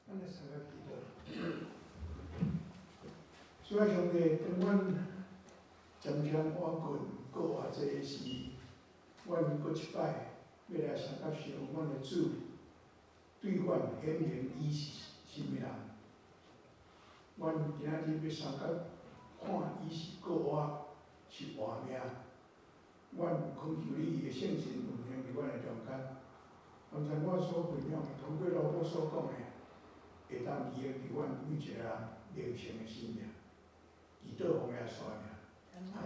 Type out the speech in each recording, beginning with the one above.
咱來相佮祈禱。主啊上帝，當阮漸漸倚近閣偌濟時，阮閣一擺欲來相佮想阮的主對阮顯明伊是啥物人。阮今仔日欲相佮看伊是閣活是活命。阮懇求你的聖神運行佇阮的中間，剛才我所分享的，通過老母所講的，會當利益佇阮每一个人靈性的生命。祈禱奉耶穌的名，阿門。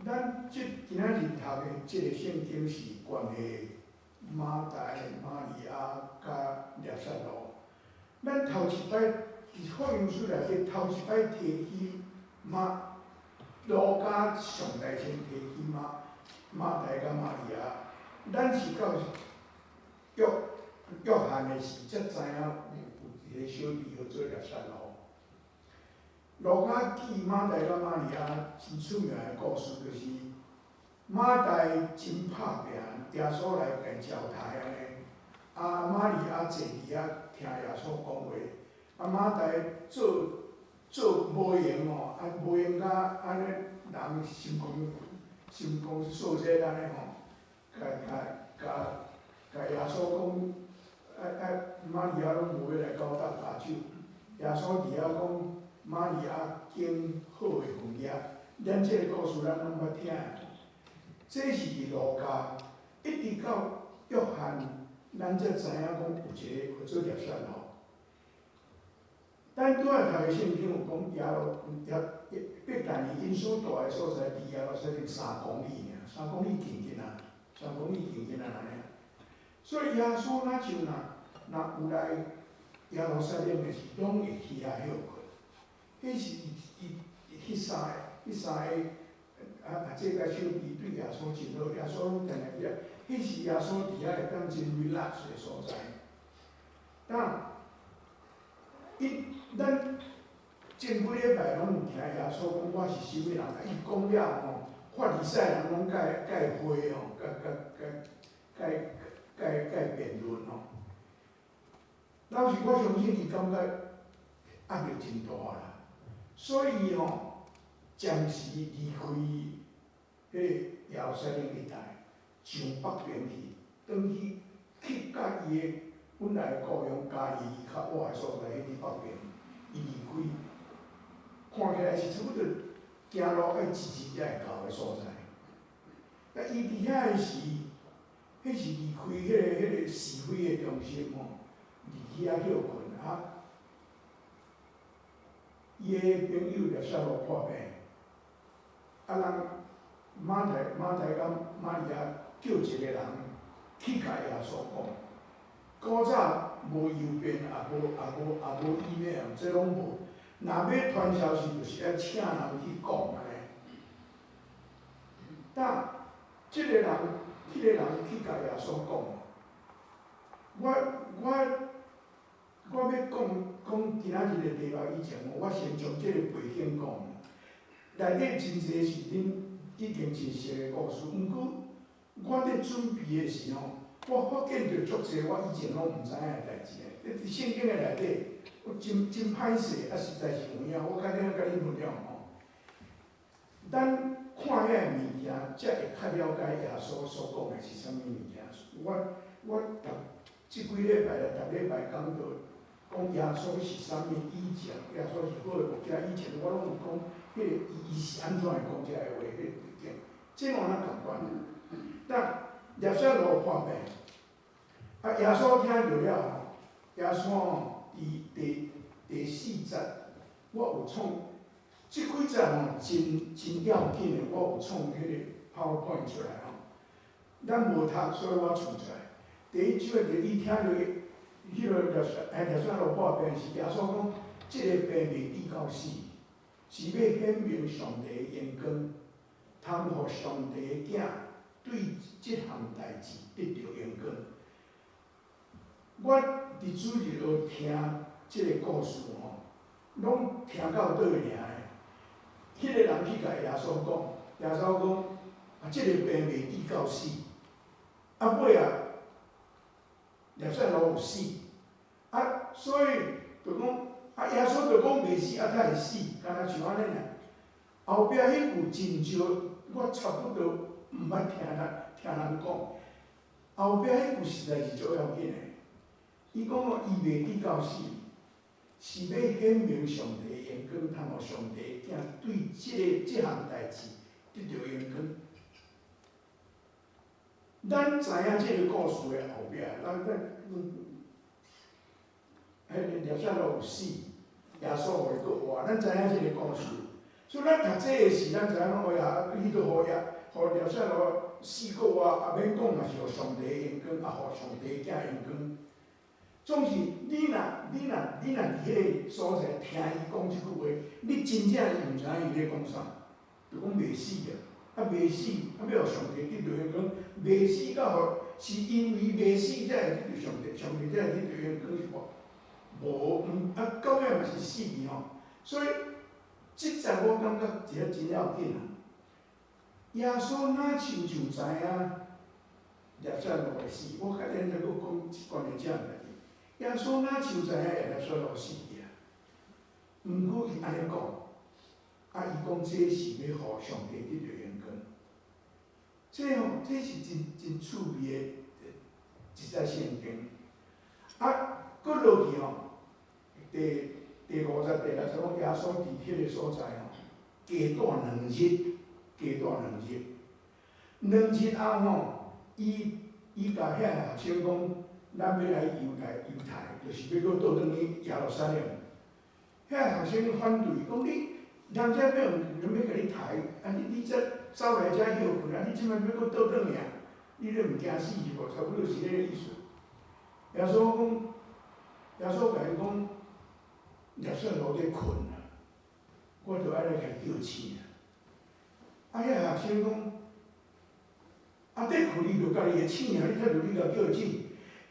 咱這今仔日讀的這个聖經是關係馬大、瑪利亞佮拉撒路。咱頭一擺佇福音書內底頭一擺提起馬，路加上代先提起馬大佮瑪利亞，咱是到約約翰的時才知影有一個小弟號做拉撒路。路加記馬大佮瑪利亞真出名的故事，就是馬大真拍拚，耶穌來共招待按呢，啊瑪利亞坐佇遐聽耶穌講話，啊馬大做做無閒吼，啊無閒甲按呢人心肝心肝燥熱按呢吼，共共共共耶穌講，啊啊瑪利亞攏無欲來佮我搭跤手，耶穌佇遐講。瑪利亞揀好的份額，咱這个故事咱攏捌聽的。這是佇路加，一直到約翰，咱才知影講有一个號做拉撒路。咱拄仔讀的聖經有講耶路耶伯大尼𪜶所蹛的所在，離耶路撒冷三公里爾，三公里近近啊，三公里近近啊按呢。所以耶穌若像若若有來耶路撒冷的時，攏會去遐歇睏。彼是伊伊彼三个，彼三个啊啊！這个小弟對耶穌真好，耶穌攏定定去遐。彼是耶穌佇遐會當真 relax 的所在。當伊咱前幾禮拜攏有聽耶穌講我是啥物人，啊伊講了吼，法利賽人攏共伊回吼，共共共共共共辯論吼。老實我相信伊感覺壓力真大啦。所以吼，暫時離開彼个耶路撒冷一帶，上北邊去，轉去去佮伊的本來的故鄉加利利較倚的所在，彼佇北邊，伊離開，看起來是差不多行路愛一日才會到的所在。啊，伊佇遐的時，彼是離開彼个是非的中心吼，離去遐歇睏啊。伊的朋友拉撒路破病，啊人馬大馬大佮瑪利亞叫一個人去共耶穌講。古早無郵便，也無也無也無 email，這攏無。若欲傳消息，就是愛請人去講按呢。但這个人，彼个人去共耶穌講，我我我欲講講今仔日的題目以前，我先將這个背景講。內底真濟是恁已經真熟的故事，毋過我佇準備的時吼，我發現著足濟我以前攏毋知影的代誌。佇聖經的內底，我真真歹勢，啊，實在是有影，我較頂共恁分享吼。咱看遐个物件，才會較了解耶穌所講的是啥物物件。我我逐這幾禮拜來，逐禮拜講到講耶穌是啥物以前，耶穌是好的牧者以前，我攏有講，彼个伊伊是按怎會講這个話，彼个背景，這嘛若仝款。但耶穌路破病，啊，耶穌聽著了吼，耶穌吼，佇第第四節，我有創，這幾節吼真真要緊的，我有創彼个 PowerPoint 出來吼。咱無讀，所以我創出來。第一章就伊聽著彼个耶穌，哎，耶穌路破病時，耶穌講，這个病袂致到死，是欲顯明上帝的榮光，通予上帝的囝對這項代誌得著榮光。我佇主日學聽這个故事吼，攏聽到佗位爾呢？彼个人去共耶穌講，耶穌講，啊，這个病袂致到死，啊尾仔，拉撒路有死，啊，所以就講，啊，耶穌就講袂死，啊，才會死，敢若像按呢爾。後壁彼句真少，我差不多毋捌聽人講。後壁彼句實在是足要緊的。伊講哦，伊袂得到死，是欲顯明上帝的榮光，通予上帝的囝對這項代誌得著榮光。咱知影這个故事的後壁，咱，彼个拉撒路有死，耶穌予伊閣活，咱知影這个故事。所以咱讀這个時，咱知影講，哎呀，伊著予耶，予拉撒路死閣活，啊免講嘛是予上帝的榮光，啊予上帝的囝榮光。總是你若佇彼个所在聽伊講這句話，你真正是毋知影伊咧講啥，就講袂死啊，啊袂死，啊欲予上帝得著榮光，袂死到予是因為袂死才會得著上帝，上帝才會得著榮光是無？無，毋啊到尾嘛是死去吼，所以這節我感覺一個真要緊啊。耶穌若親像知影拉撒路會死，我較咱再閣講關於這項代誌。耶穌若像知影拉撒路死去啊，毋過伊按呢講，啊伊講這是欲予上帝得著榮光，這吼這是真真趣味的一節聖經。啊，閣落去吼，第五節、第六節講耶穌佇彼个所在吼，加蹛兩日，加蹛兩日，兩日後吼，伊共遐个學生講，咱欲來猶太，猶太就是欲閣倒轉去耶路撒冷。遐個學生反對，講你人遮欲予人欲共你刣，啊你才走來遮歇睏，啊你這擺欲閣倒轉去啊？你咧毋驚死是無？差不多是這个意思。耶穌講，耶穌共𪜶講，拉撒路咧睏啊，我著愛來共伊叫醒啊。啊，遐個學生講，啊，咧睏伊就家己會醒啊，你才著去共叫醒。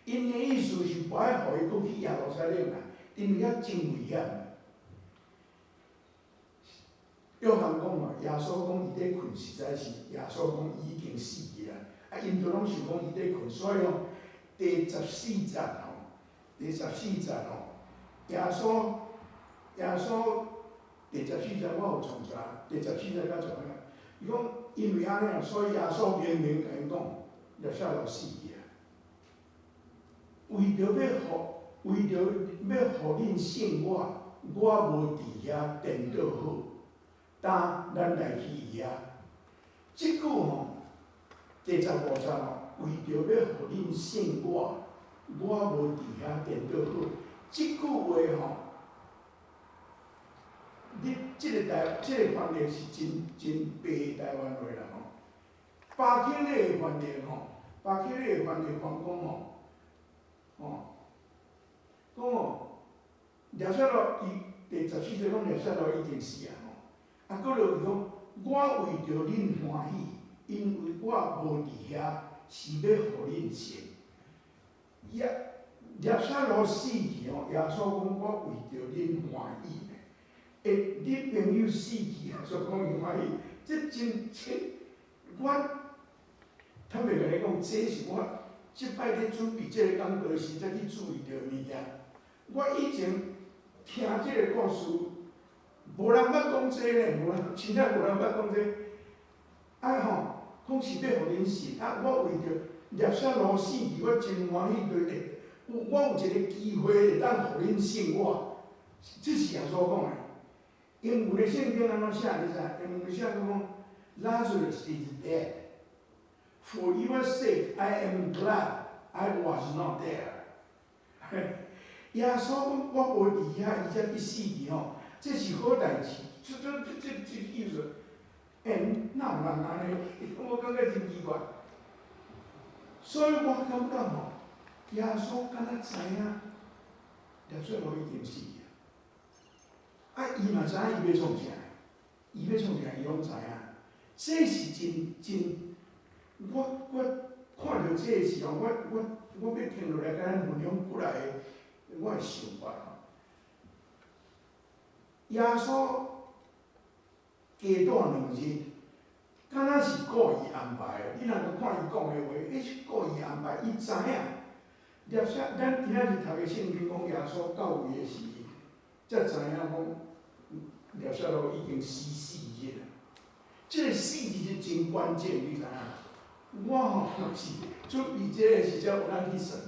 𪜶的意思是無愛予伊閣去耶路撒冷啊，因為遐真危險。約翰講啊，耶穌講伊咧睏，實在是耶穌講伊已經死去啊。啊，𪜶都攏想講伊咧睏，所以吼，第十四節吼，第十四節吼，耶穌第十四節我有創啥？第十四節較怎樣？伊講因為按呢啊，所以耶穌明明共𪜶講，拉撒路死去啊。為著欲予恁信我，我無佇遐顛倒好，擔咱來去伊遐。這句吼，第十五節吼，為著欲予恁信我，我無佇遐顛倒好。這句話吼，你這個翻譯是真真白台灣話啦吼。巴克禮的翻譯吼，巴克禮的翻譯翻講吼，吼，講哦，拉撒路伊第十四節講拉撒路已經死啊吼，啊，閣落去講，我為著恁歡喜，因為我無佇遐，是欲予恁信。拉撒路死去吼，耶穌講我為著恁歡喜呢。欸，你朋友死去，耶穌講伊歡喜，這真真，我坦白共你講，這是我這擺咧準備這个講道時，才去注意著物件。我以前聽這个故事，無人捌講這呢，無人，真正無人捌講這。啊吼，講是欲予恁信，啊，我為著拉撒路死去，我真歡喜，對會有我有一个機會會當予恁信我，這是耶穌講的。英文的聖經按怎寫？你知？英文寫講，Lazarus is dead. For your sake, I am glad I was not there. 耶穌講我無佇遐，伊才去死去吼，這是好代誌。這意思。欸，哪有人按呢？我感覺真奇怪。所以我感覺吼，耶穌敢若知影，耶穌路已經死去啊！伊嘛知影伊欲創啥，伊欲創啥，伊攏知影。這是真真，我看著這个時候，我欲停落來共咱分享幾來个我的想法吼。耶穌加蹛兩日，敢若是故意安排的。你若閣看伊講的話，彼是故意安排，伊知影。拿撒，咱今仔日讀的聖經講耶穌到位的時，才知影講拿撒路已經死四日啊。這個四日是真關鍵，你知影？我吼是準備這個時才有咱去算。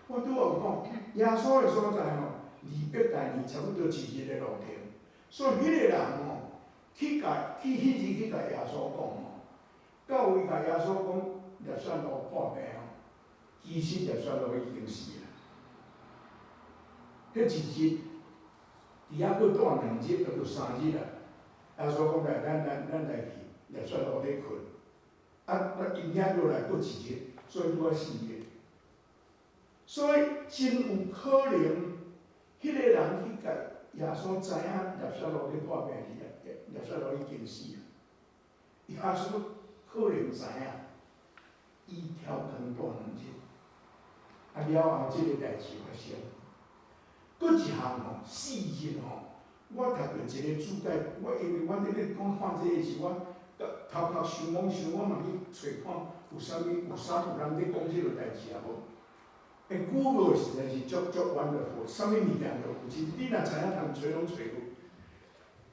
我拄仔有講，耶穌的所在吼，離伯大尼差不多一日的路程，所以彼個人吼，去共去彼日去共耶穌講吼，到位共耶穌講拿撒路破病吼，其實拿撒路已經死啦。彼一日，佇遐閣蹛兩日，就三日啦。耶穌講來，咱咱咱來去，拿撒路咧睏。啊，啊，𪜶遐閣來閣一日，所以拄仔四日。所以真有可能，彼個人去共耶穌知影拿撒路咧破病時，拿撒路已經死啊。耶穌可能知影，伊超工蹛兩日，啊了後這個代誌發生。閣一項吼，四日吼，我讀著一個注解，我因為我佇咧講看這個時，我頭殼想罔想，我嘛去揣看有啥物有啥有人佇講這個代誌啊無？欸，Google 實在是足足 wonderful，啥物物件都有。你若知影通揣攏揣有。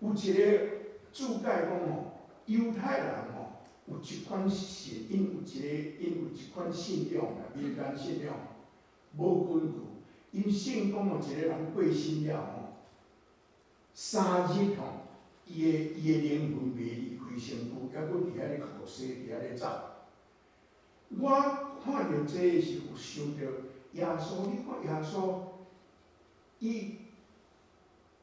有一個注解講吼，猶太人吼有一款信，𪜶有一個𪜶有一款信仰啦，民間信仰，無根據。𪜶信講吼，一個人過身了吼，三日吼，伊的靈魂袂離開身軀，猶閣佇遐咧哭聲，佇遐咧走。我看著這個時有想著耶穌，你看耶穌，伊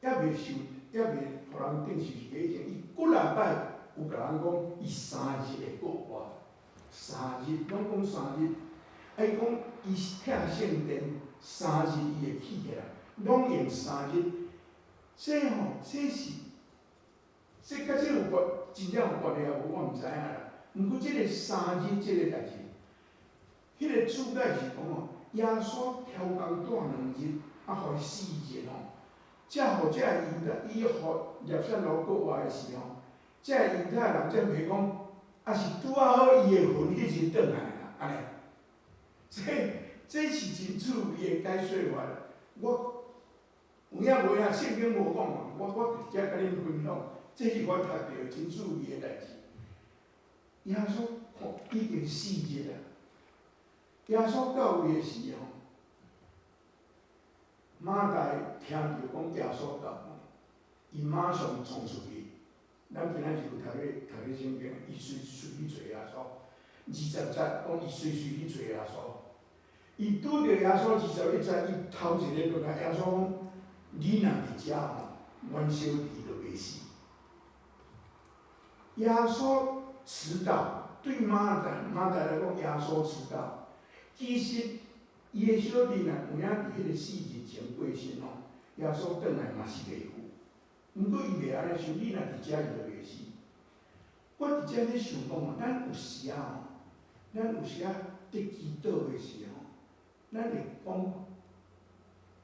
猶未受，猶未予人釘十字架以前，伊幾若擺有共人講，伊三日會復活，三日，攏講三日。啊，伊講伊拆聖殿三日伊會起起來，攏用三日。這吼，這是，這佮這有關，真正有關係啊無？我毋知影啦。毋過這個三日這個代誌，彼個注解是講吼，耶穌超工蹛兩日，啊，予伊四日吼，才予這個猶太，伊予拿撒路復活的時吼，這個猶太人才袂講，啊是拄仔好伊的魂彼日轉來啦，按呢。這這是真趣味的解說法。我有影無影，聖經無講嘛，我直接共恁分享，這是我讀著真趣味的代誌。耶穌看已經四日啊，耶穌到位的時吼，馬大聽著講耶穌到，伊馬上衝出去。咱今仔日有讀咧聖經，伊隨隨去揣耶穌。20節講伊隨隨去揣耶穌，伊拄著耶穌21節，伊頭一个就共耶穌講：你若佇遮吼，阮小弟就袂死。耶穌遲到，對馬大來講，耶穌遲到。其實伊的小弟若有影佇彼個四日前過身吼，耶穌轉來嘛是袂赴。毋過伊袂按呢想，你若佇遮伊就袂死。我佇遮咧想講吼，咱有時仔吼，咱有時仔佇祈禱的時吼，咱會講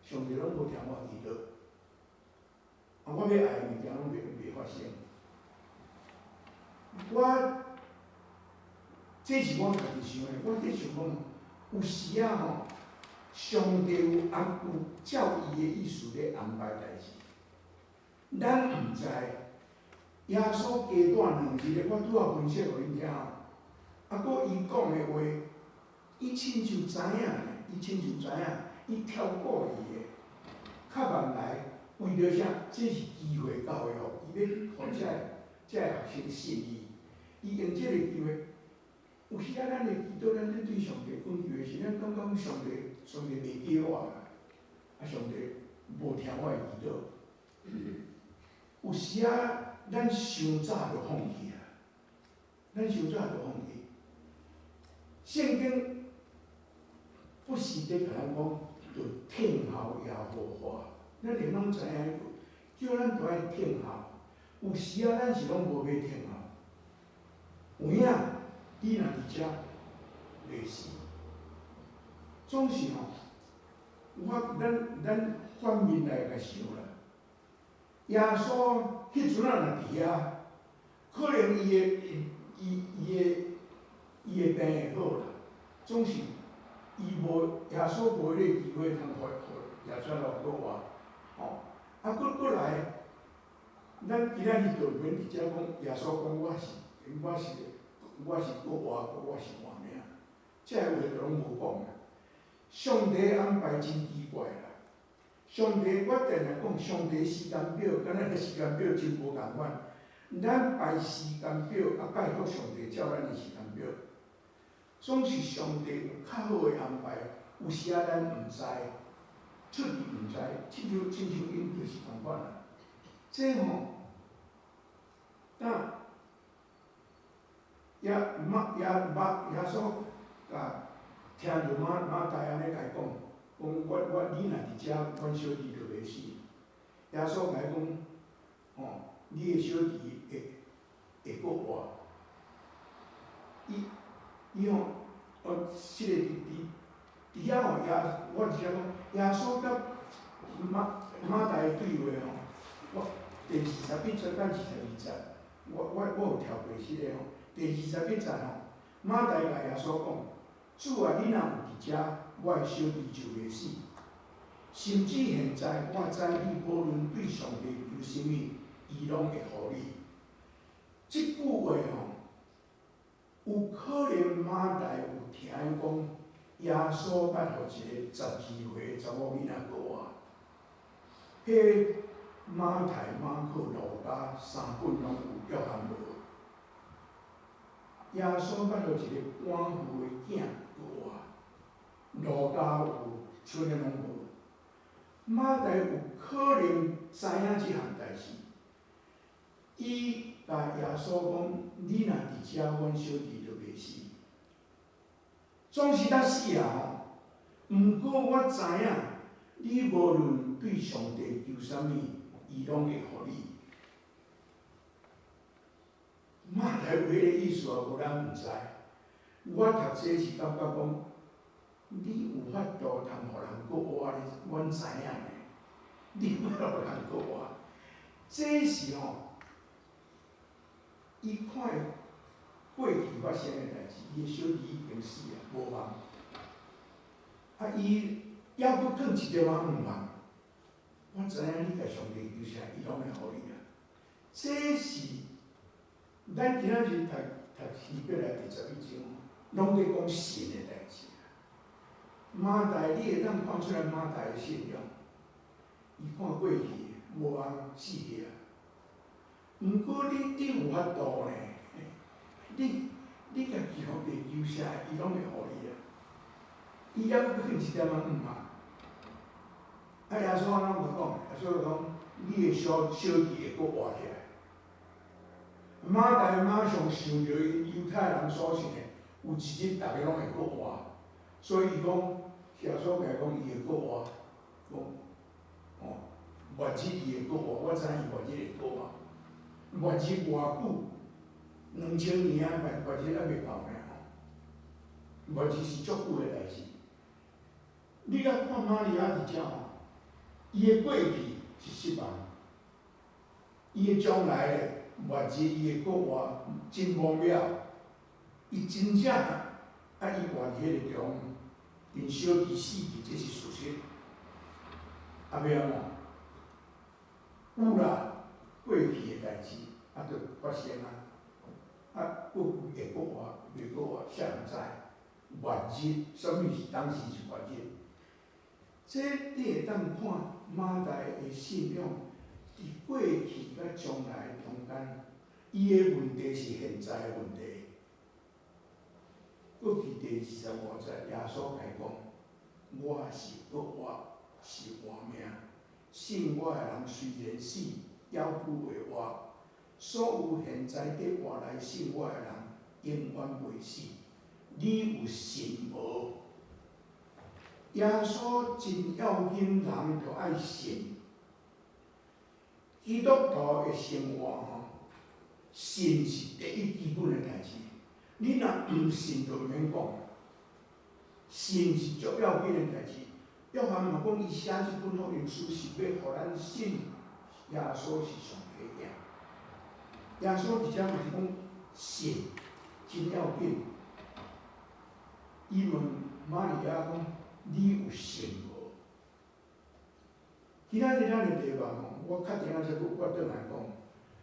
上帝攏無聽我祈禱，啊，我欲愛的物件攏袂發生。我這是我家己想的，我佇想講，有時仔吼，上帝有安有照伊的意思咧安排代誌，咱毋知。耶穌加蹛兩日咧，我拄仔分析予恁聽吼。啊，閣伊講的話，伊親像知影咧，伊親像知影，伊超故意的，較慢來，為著啥？這是機會到的哦，伊欲予這个學生信伊，伊用這個機會。有時仔咱會祈禱，咱咧對上帝懇求的時，咱感覺上帝袂記我啦，啊，上帝無聽我的祈禱。有時仔咱傷早就放棄啊，咱傷早就放棄。聖經不時佇共咱講，著聽候耶和華，咱會攏知影，叫咱著愛聽候。有時仔咱是攏無欲聽候，有影你若佇遮袂死，總是吼，我咱咱反面來共想啦。耶穌彼陣仔若佇遐，可能伊的伊伊的伊的病會好啦。總是伊無耶穌無彼个機會通予予耶穌來閣活，吼！啊，閣閣來，咱今仔日就免佇遮講，耶穌講我是，我是，我是閣活，我是活命，這个話就攏無講啊。上帝安排真奇怪啦！上帝，我定定講，上帝時間表，佮咱的時間表真無仝款。咱排時間表，啊，拜託上帝照咱的時間表。總是上帝有較好的安排，有時仔咱毋知，出去毋知，親像親像𪜶就是仝款啦。這吼，當耶馬耶馬耶穌啊，聽著馬馬大按呢共伊講，講我我你若佇遮，阮小弟就袂死。耶穌共伊講，吼，你的小弟會會閣活。伊伊吼，哦，這個佇佇佇遐吼，耶，我佇遮講，耶穌佮馬馬大的對話吼，我第二十一節到22節，我我我有跳過這个吼，第二十一節吼，馬大共耶穌講，主啊，你若有佇遮，我的小弟就袂死。甚至現在，我知你無論對上帝求啥物，伊攏會予你。這句話吼，有可能馬大有聽伊講，耶穌捌予一個12歲查某囡仔閣活。彼馬太、馬可、路加三本攏有約翰無。耶穌捌予一個寡婦的囝閣活，路加有，剩的攏無。馬大有可能知影這項代誌，伊共耶穌講：你若佇遮，阮小弟就袂死。總是得死啊吼！毋過我知影，你無論對上帝求啥物，伊攏會予你。馬大有彼个意思啊，無咱毋知。我讀冊是感覺講，你有法度通予人閣活咧，阮知影呢。你欲予人閣活，這是吼，伊看過去發生的代誌，伊的小弟已經死啊，無望。啊，伊猶閣囥一點仔向望。我知影你共上帝求啥，伊攏會予你啊。這是咱今仔日讀讀希伯來第十一章，攏佇講信的代誌。馬大，你會當看出來馬大的信仰，伊看過去無望死去啊。毋過你你有法度呢？你你共上帝求啥，伊攏會予你啊。伊猶閣囥一點仔向望。啊，耶穌按怎共講？耶穌講：你的小小弟會閣活起來。馬大馬上想著𪜶猶太人所信的，有一日逐家攏會閣活，所以伊講，耶穌共伊講伊會閣活，講，哦，末日伊會閣活，我知影伊末日會閣活。末日偌久？2000年啊，末末日猶未到呢吼。末日是足久的代誌。你甲看瑪利亞佇遮吼，伊的過去是失望，伊的將來咧，末日伊會閣活，真無妙。伊真正啊，伊活佇彼个中，𪜶小弟死去，這是事實。啊，欲按怎？有啦，過去的代誌啊，著發生啊。啊，閣會閣活，袂閣活，誰人知？末日，啥物是當時是末日？這你會當看馬大的信仰，佇過去佮將來中間，伊的問題是現在的問題。過去第25節，耶穌共伊講：我是復活，是活命。信我的人雖然死，猶閣會活。所有現在佇活來信我的人，永遠袂死。你有信無？耶穌真要緊，人著愛信。基督徒的生活吼，信是第一基本的代誌。你若毋信，就毋免講。信是足要緊的代誌。約翰嘛講，伊寫這本福音書是欲予咱信耶穌是上帝的囝。耶穌佇遮嘛是講信真要緊。伊問瑪利亞講：你有信無？今仔日咱的題目吼，我較定仔遮久，我轉來講，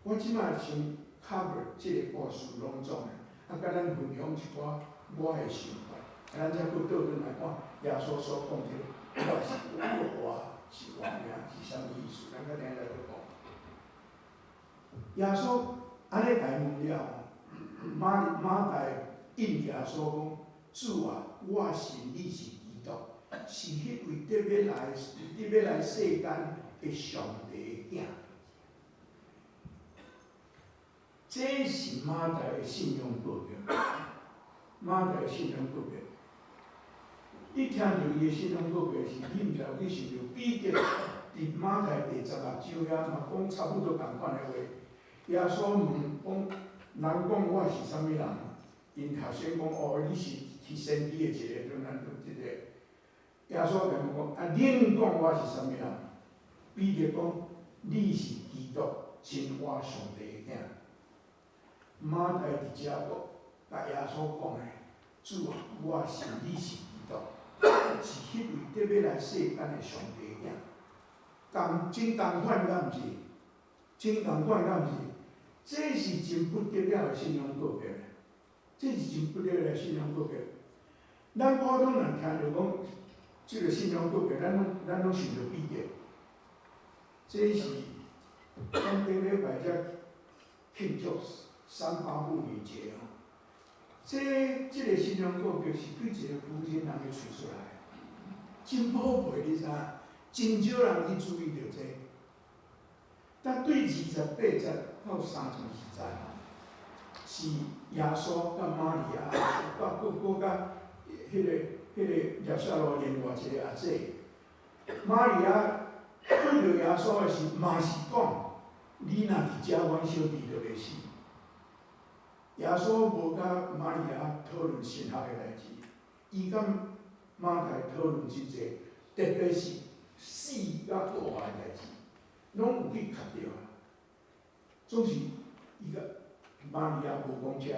我這擺先 cover 這个故事攏總的，啊，佮咱分享一寡我的想法，啊，咱才閣倒轉來看耶穌所講這个，我是我是活命是啥物意思？咱較定仔再閣講。耶穌按呢共伊問了，馬馬大應耶穌講：主啊，我信你是基督，是彼位得欲來世間的上帝的囝。這是馬大的信仰告白，馬大的信仰告白。你聽著伊的信仰告白時，你毋知有去想著彼得佇馬太第16章遐嘛講差不多仝款的話。耶穌問講：人講我是啥物人？𪜶頭先講哦，你是是先知的一个，咱咱這個。耶穌共問講：啊，恁講我是啥物人？彼得講：你是基督，真活上帝的囝。馬大佇遮閣共耶穌講的：主啊，我信你是基督，是彼位得欲來世間的上帝的囝。仝真仝款，敢毋是？真仝款，敢毋是？這是真不得了的信仰告白，這是真不得了的信仰告白。咱普通人聽著講這個信仰告白，咱攏想著彼得。這是咱頂禮拜才慶祝三八婦女節吼。這個信仰告白是對一個婦人的喙出來，真寶貝，你知影？真少人去注意著這個。但對28節到32節，是耶穌佮瑪利亞，佮閣閣佮彼個拉撒路另外一個阿姊，瑪利亞對著耶穌的時，嘛是講：你若佇遮，阮小弟就袂死。耶穌無佮瑪利亞討論神學的代誌，伊佮馬大討論真濟，特別是死佮復活的代誌，攏有去磕著啊。總是伊佮瑪利亞無講這个，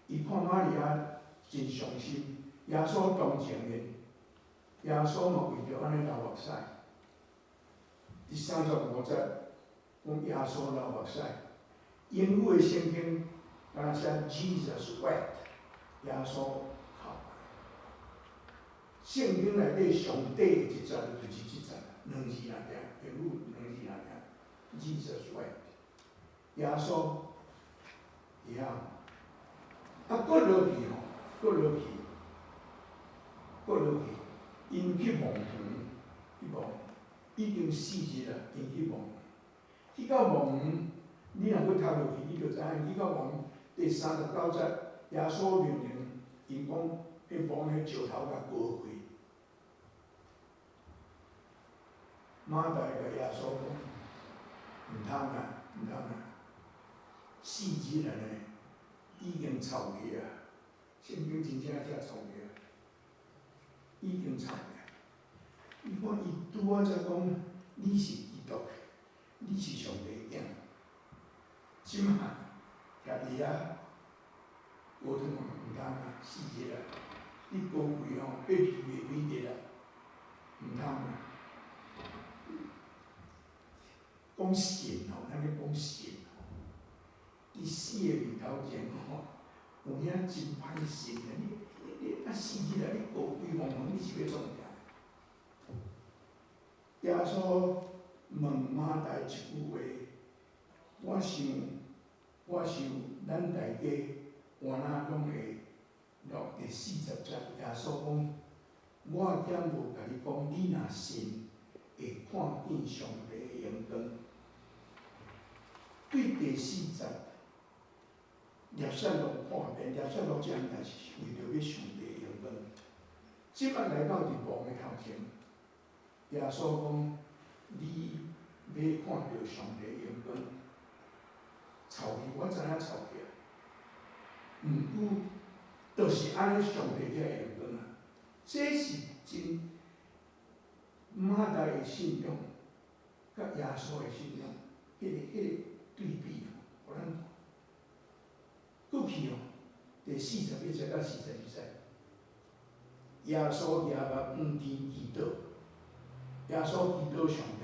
伊看瑪利亞真傷心，耶穌同情𪜶，耶穌嘛為著按呢流目屎。第35節講耶穌流目屎，英語的聖經敢若寫 Jesus wept，耶穌哭。聖經內底上短的一節就是這節，兩字爾爾，英語兩字爾爾，Jesus wept，耶穌佇遐。啊，閣落去吼，閣落去，閣落去，𪜶去墓園，去墓，已經4日啦，𪜶去墓，去到墓園，你若閣讀落去，你就知影去到墓園第39節，耶穌命令𪜶講，彼墓彼石頭共割開。馬大共耶穌講，毋通啊，毋通啊，四日了呢，已經臭去啊！聖經真正寫臭去啊，已經臭去啊！伊看伊拄仔才講，你是基督，你是上帝的囝，這馬徛佇遐，烏湯毋通啊，四日啊！你高貴吼，彼味袂美得啦，毋通啊！講信吼，咱咧講信吼，佇死的面頭前吼，有影真歹信的。你啊四日啊，你高規墓園，你是欲創啥？耶穌問馬大一句話，我想，咱大家換哪攏會落第40節，耶穌講：我敢無共你講，你若信，會看見上帝的榮光。對第四節，拉撒路看見拉撒路這項代誌是為著欲上帝的榮光。這擺來到佇墓的頭前，耶穌講：你欲看著上帝的榮光，臭去，我知影臭去啊。毋過，就是按呢，上帝才會榮光啊！這是真馬大的信仰，佮耶穌的信仰，彼個對比哦，予咱看。過去哦，第41節到42節，耶穌舉目向天祈禱，耶穌祈禱上帝。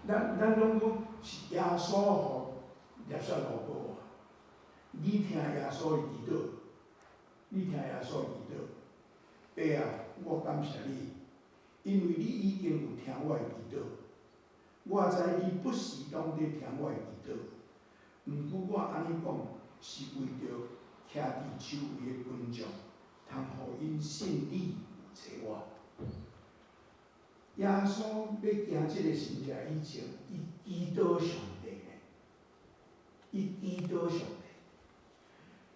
咱攏講是耶穌予拉撒路復活，你聽耶穌的祈禱，你聽耶穌的祈禱。爸啊，我感謝你，因為你已經有聽我的祈禱。我知你不時攏佇聽我的祈禱，毋過我按呢講，是為著徛佇周圍的群眾，通予𪜶信你有差我。耶穌欲行這个神蹟以前，伊祈禱上帝呢，伊祈禱上帝。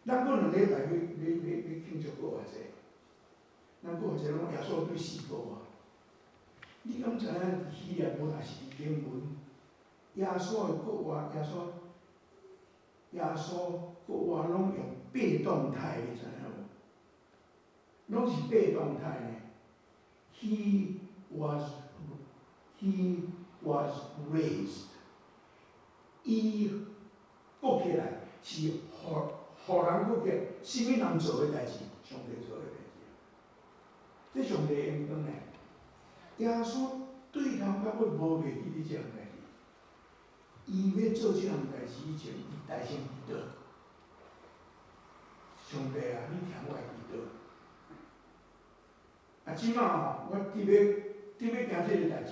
咱閣2禮拜欲慶祝復活節，咱復活節攏耶穌對死復活。你敢知影希臘文抑是英文？耶穌的復活，耶穌復活攏用被動態，你知影無？攏是被動態呢。He was raised。伊復起來是予人復起來，啥物人做的代誌？上帝做的代誌。這上帝榮光呢？耶穌對頭到尾無袂記得這項代誌。伊欲做這項代誌以前，伊大聲祈禱。上帝啊，你聽我的祈禱。啊，這馬吼，我佇欲行這个代誌，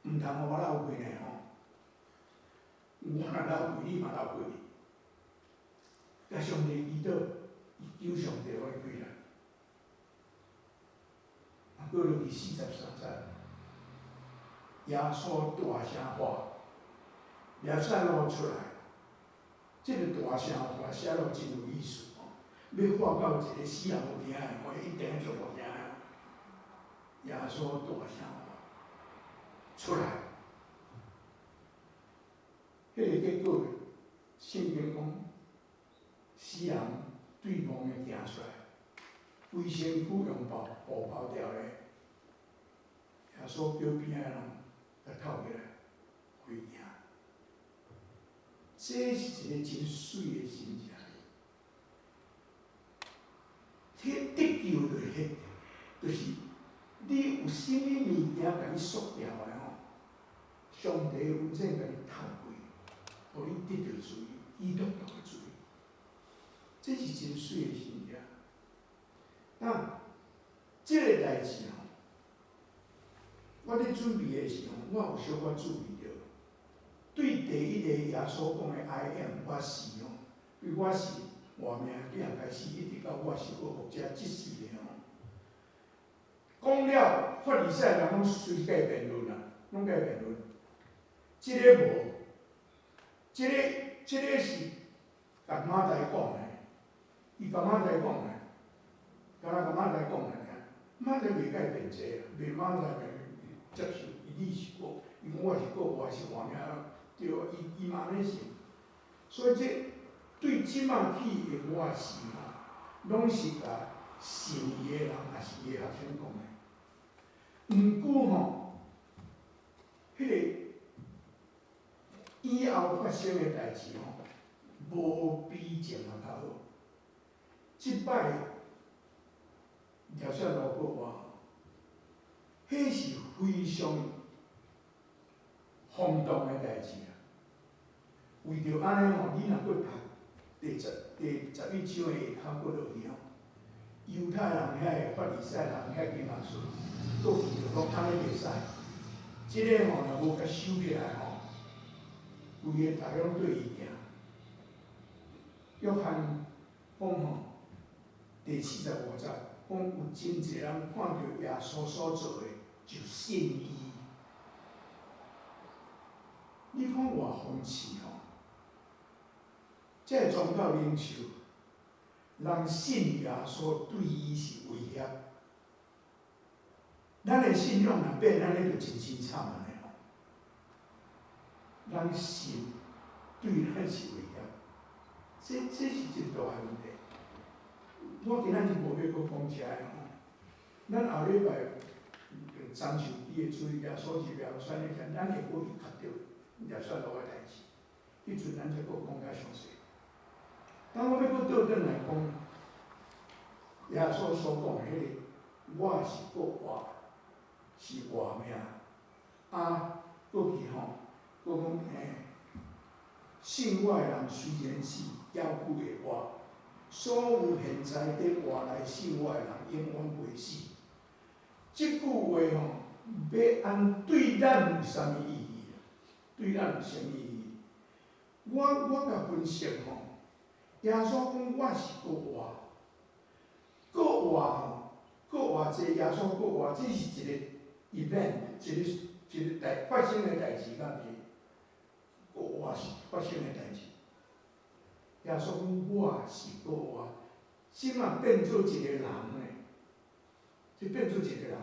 毋通予我落氣呢吼。我若流氣，你嘛流氣。共上帝祈禱，伊求上帝予伊開來。啊，過落去43節，耶穌大聲喊，拉撒路出來。這个大聲喊寫落真有意思吼，欲喊到一个死人有聽的，吼，一定足大聲的。耶穌大聲喊出來，彼个結果，聖經講，死人對墓的行出來，規身軀用布包牢咧。耶穌叫邊仔的人共透起來，予伊行。這是一个真媠的神蹟。彼得救就是你有啥物物件共你束牢的吼，上帝恩典共你透開，予你得著自由，基督徒的自由。這是真媠的神蹟。那這个代誌吼，我咧準備的時候，我有小可注意著，對第一个耶穌講的 I am 我是吼，對我是活命囝開始，一直到我是復活者，這四個吼，講了，法利賽人攏隨共伊辯論啊，攏共伊辯論。這个無，這个是共馬太講的，伊共馬太講的，敢若共馬太講的爾，馬太袂共伊辯這啊，袂馬太袂接受，伊你是過，伊講我是過，我是活命，對，伊嘛按呢信，所以這對這馬起的我是吼，攏是共信伊的人，抑是伊的學生講的。毋過吼，彼个以後發生的代誌吼，無比前仔較好。這擺拉撒路復活，彼是非常轟動的代誌啊！為著按呢吼，你若閣讀第11章的下跤閣落去吼，猶太人遐个法利賽人遐經學士，閣去著講按呢袂使，這个吼若無共收起來吼，規个大家攏對伊行。約翰講吼，第45節講有真濟人看著耶穌所做的，就信伊。你看偌諷刺吼！這个宗教領袖，人信耶穌對伊是威脅。咱的信仰若變按呢，就真凄慘按呢吼。人信對咱是威脅，這是真大的問題。我今仔日無欲閣講遮的吼，咱後禮拜樟樹基的主耶穌入耶路撒冷前，咱會閣去讀著拉撒路的代誌，彼陣咱才閣講較詳細。當我欲閣倒轉來講，耶穌所講的彼个，我是復活，是活命。啊，閣去吼，閣講欸，信我的人雖然死，猶閣會活。所有現在佇活來信我的人，永遠袂死。這句話吼，欲按對咱有啥物意義？對咱有啥物意義？我共分析吼，耶穌講我是復活，復活吼，復活這耶穌復活，這是一個 event，一個代發生的代誌，敢毋是？復活是發生的代誌。耶穌講我是復活，這馬變做一個人呢？這變做一個人，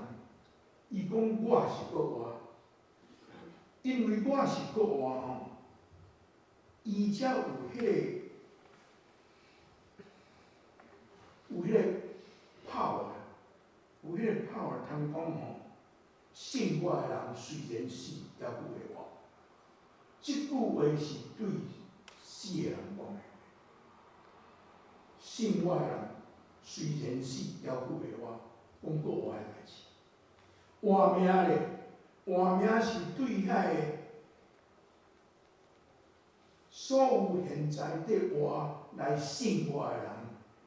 伊講我是復活，因為我是復活吼，伊才有彼個 power，有彼個 power 通講吼，信我的人雖然死，猶閣會活。這句話是對死的人講的。信我的人雖然死，猶閣會活，講復活的代誌。活命咧，活命是對遐个所有現在佇活來信我的人，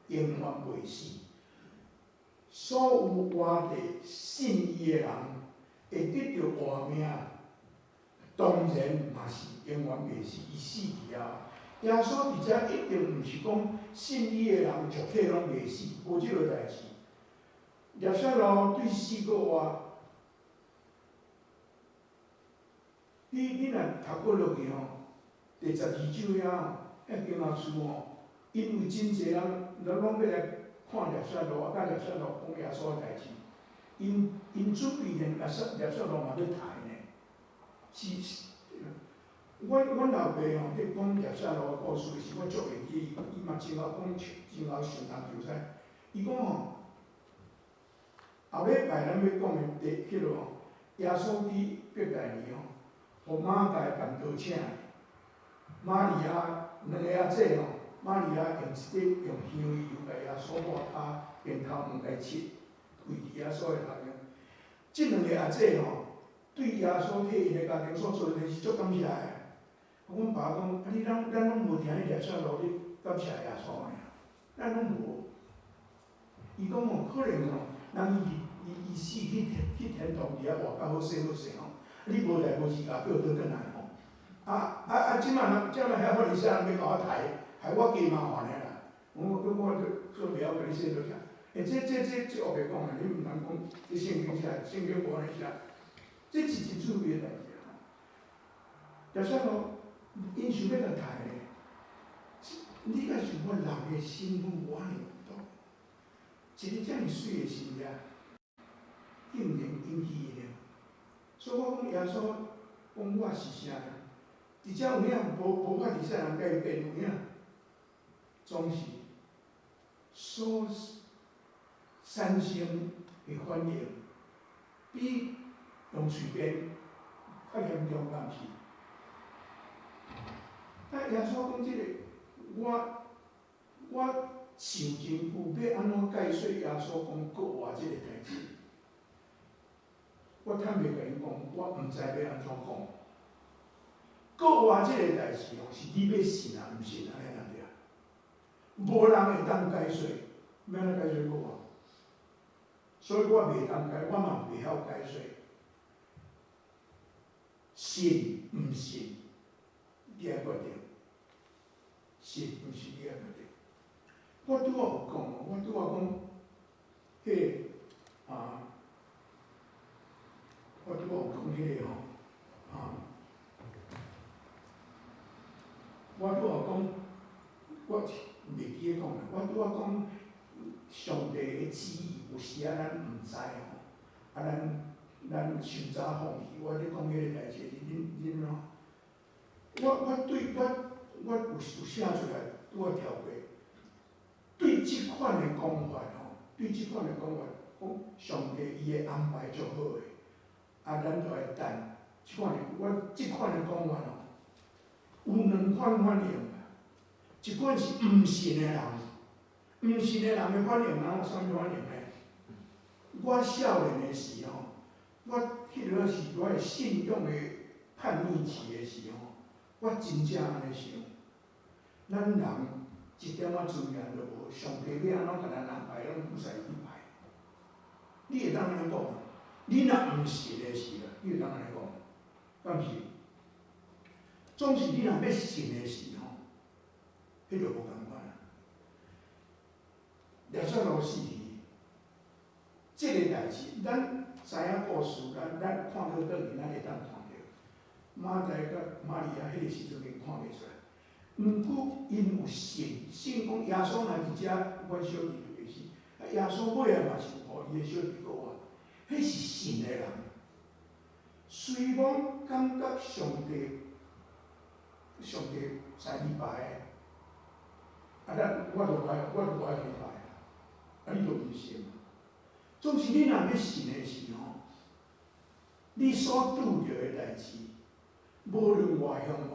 永遠袂死。所有活佇信伊的人，會得著活命，當然嘛是永遠袂死，伊死去啊。耶穌佇遮一定毋是講信伊的人全體攏袂死，無這個代誌。拉撒路對死閣活，你若讀過落去吼，第12章遐吼，遐經文書吼，因為真濟人，攏欲來看拉撒路，啊，佮拉撒路講耶穌的代誌，𪜶準備連拉撒路嘛欲刣呢，是，阮老爸吼，佇講拉撒路的故事時，我足會記，伊嘛真𠢕講，真𠢕相當精彩。伊講吼，後禮拜咱欲講的第彼落吼，耶穌佇伯大尼吼，予馬大辦桌請，瑪利亞兩个阿姊吼，瑪利亞用一塊用香油共耶穌抹跤，然頭毛共拭，跪佇耶穌的頭前。這兩个阿姊吼，對耶穌替𪜶的家庭所做的是足感謝的。阮爸講，啊你咱攏無聽你拉撒路咧感謝耶穌呢？咱攏無。伊講吼，可能吼，人伊死去天堂佇遐活較好勢好勢吼，你無代無誌共叫倒轉來吼。啊啊！這馬人，這馬遐法利賽人欲共我刣，害我加麻煩的啦。我就袂曉共你說多啥。欸，這烏白講的，你毋通講這聖經寫，聖經無按呢寫。這是真趣味的代誌吼。拉撒路，𪜶想欲共刣的，你敢想看人的心有按呢有毒？一个遮爾媠的心跡，竟然引起𪜶的。所以我講耶穌講我是啥人？佇遮有影無法利賽人共伊辯有影，總是所產生的反應，比用喙辯較嚴重，敢毋是？啊，耶穌講這个，我想真久欲按怎解說耶穌講復活這个代誌，我坦白共𪜶講，我毋知欲按怎講。復活這个代誌吼，是你欲信抑毋信，按呢爾爾。無人會當解說，欲按怎解說復活？所以我袂當解，我嘛袂曉解說。信毋信，你愛決定。信毋信，你愛決定。我拄仔有講，我拄仔講，彼个啊，我拄仔有講彼个吼，啊，我拄仔講，我袂記得講啦。我拄仔講上帝的旨意，有時仔咱毋知吼，啊，咱傷早放棄。我咧講彼个代誌，恁吼，我對我有寫出來，拄仔跳過。對這款的講法吼，對這款的講法，講上帝伊的安排足好的，啊，咱就愛等。這款的我這款的講法吼，有兩款反應，一款是毋信的人，毋信的人的反應，人有啥物反應呢？我少年的時吼，我彼個是我的信仰的叛逆期的時吼，我真正按呢想，咱人一點仔尊嚴都無，上帝欲按怎共咱安排，攏毋使去排。你會當按呢講？你若毋信的時啊，你會當按呢講？敢毋是？總是你若欲信的時吼，彼就無仝款啊。耶穌死去，這個代誌，咱知影故事，咱看倒轉去，咱會當看著。馬大佮瑪利亞彼個時陣𪜶看袂出來，毋過𪜶有信，信講耶穌若佇遮，阮小弟就袂死。啊，耶穌尾仔嘛是有予伊的小弟閣活，彼是信的人。雖罔感覺上帝，上帝在你排的，啊，咱我就無愛，我就無愛予你排啊，啊，你就毋信。總是你若欲信的時吼，你所拄著的代誌，無論偌凶惡，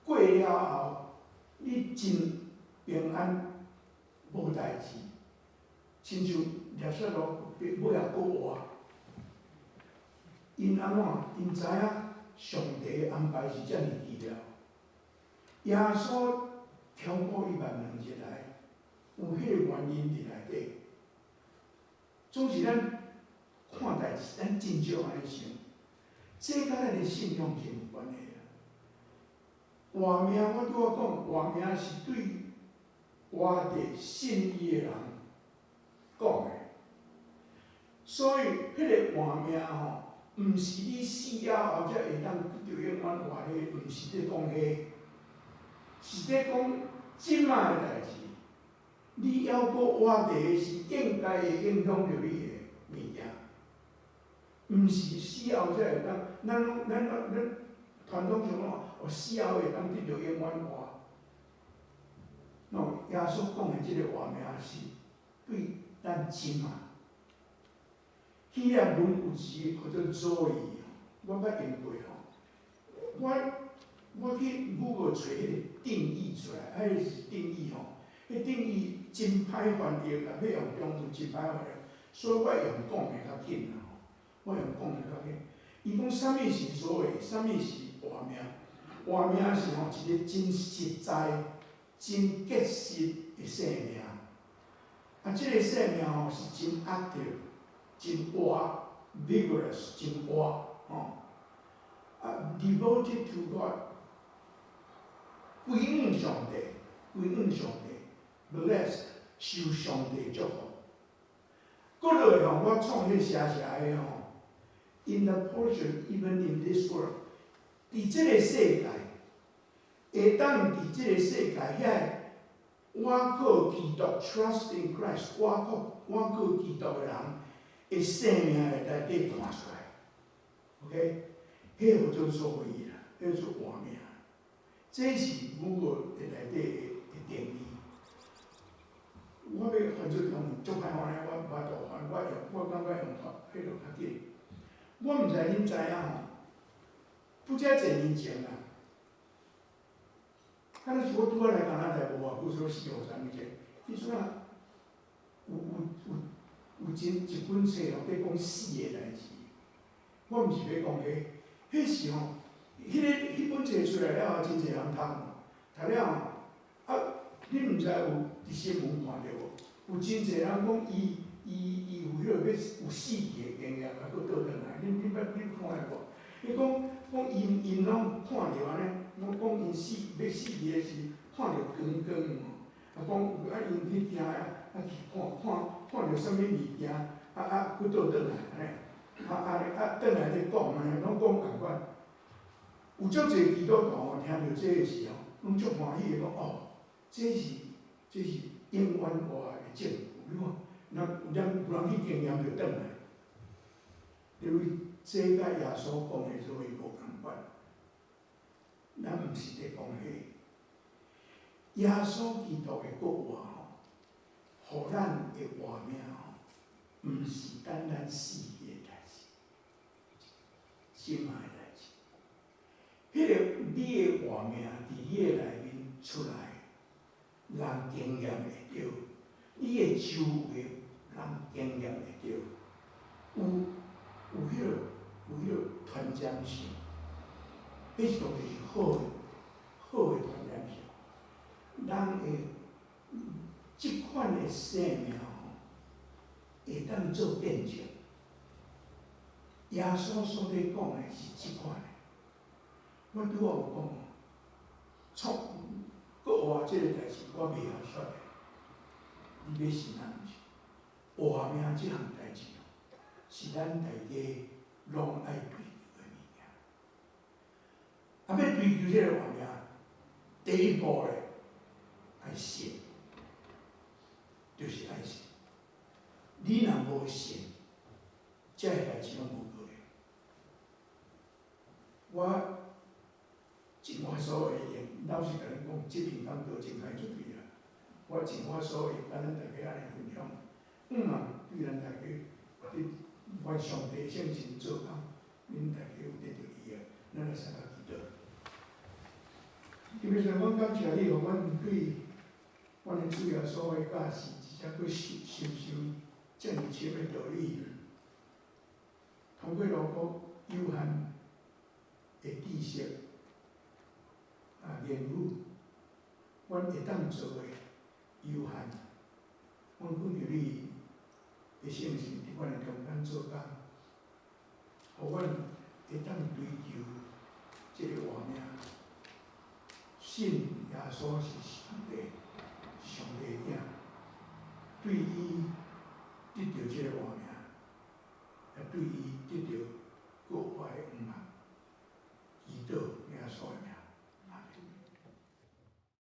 過了後，你真平安，無代誌，親像耶穌尾仔閣活。𪜶按怎？𪜶知影上帝的安排是遮爾奇妙。耶穌超過1萬2日來，有彼個原因佇內底。總是咱看代誌，咱真少按呢想，這佮咱的信仰真有關係啊。活命，我拄仔講，活命是對活佇信伊的人講的，所以彼個活命吼，毋是你死了後才會當得著永遠活彼個，毋是咧講彼個，是咧講這擺的代誌，你猶閣活佇的是應該會影響著你的物件，毋是死後才會當，咱攏咱咱傳統上講，哦，死後會當得著永遠活。喏，耶穌講的這個活命是對咱這擺。希臘文有字叫做 Zoe，我捌用過吼。我去 Google 揣彼個定義出來，彼個是定義吼，彼定義真歹翻譯啦，欲用中文真歹翻譯，所以我用講的較緊啦吼。我用講的較緊。伊講啥物是 Zoe，啥物是活命？活命是吼一個真實在、真結實的生命。啊，這個生命吼是真 active、真活，vigorous，真活吼。啊，devoted to God，歸向上帝，歸向上帝，blessed，受上帝祝福。閣落來吼，我創彼寫寫的吼，in the portion even in this world，佇這個世界，會當佇這個世界遐倚靠基督，trust in Christ，倚靠基督的人的生命內底看出來，OK，彼個叫做所謂啦，彼個做活命。這是 Google 的內底的定義。我欲翻做中文，足歹翻的，我無法度翻，我用我感覺用彼落較緊。我毋知恁知影吼，不遮濟年前啊，敢若是我拄仔來加拿大無偌久，說四五十年前，彼陣啊，有真一本冊吼，佇講死的代誌。我毋是欲講彼，彼時吼，彼本冊出來了後，真濟人讀，讀了後，啊，你毋知有佇新聞看著無？有真濟人講伊有彼個欲有死去的經驗，啊，閣倒轉來，恁捌看過無？伊講講𪜶𪜶攏看著按呢，講講𪜶死欲死去的時，看著光光吼，啊講啊𪜶去聽啊，啊去看看看著啥物物件，啊啊閣倒轉來按呢，啊啊啊轉來咧講按呢，攏講仝款。有足濟基督徒吼，聽著這个時吼，攏足歡喜的講哦，這是永遠活的證據。你看，咱有人去經驗就轉來，因為這佮耶穌講的做伊無仝款。咱毋是佇講彼，耶穌基督的復活吼，予咱的活命吼，毋是等咱死去的代誌，這擺的代誌。彼個你的活命佇你的內面出來，人經驗會著，你的周圍人經驗會著，有彼個傳染性，彼是當然是好的傳染性。人會這款的生命吼，會當做見證。耶穌所咧講的是這款的。我拄仔有講，創閣活這個代誌，我袂曉說的。你欲信抑毋是？活命這項代誌，是咱大家攏愛追求的物件。啊，欲追求這个活命，第一步咧，愛信，就是愛信。你若無信，這个代誌攏無可能。我盡我所會用，老實共恁講，這篇講道真歹出去啦。我盡我所會，共咱大家按呢分享，向望對咱大家，佇願上帝聖神做工，恁大家有得著利益。咱來三個祈禱。基本上，阮感謝你，予阮對阮的主耶穌的教示，而且閣深深深這爾深的道理，通過羅國有限的知識啊言語，阮會當做的有限。阮懇求你的聖神佇阮的中間做工，予阮會當追求這个活命，信耶穌是上帝。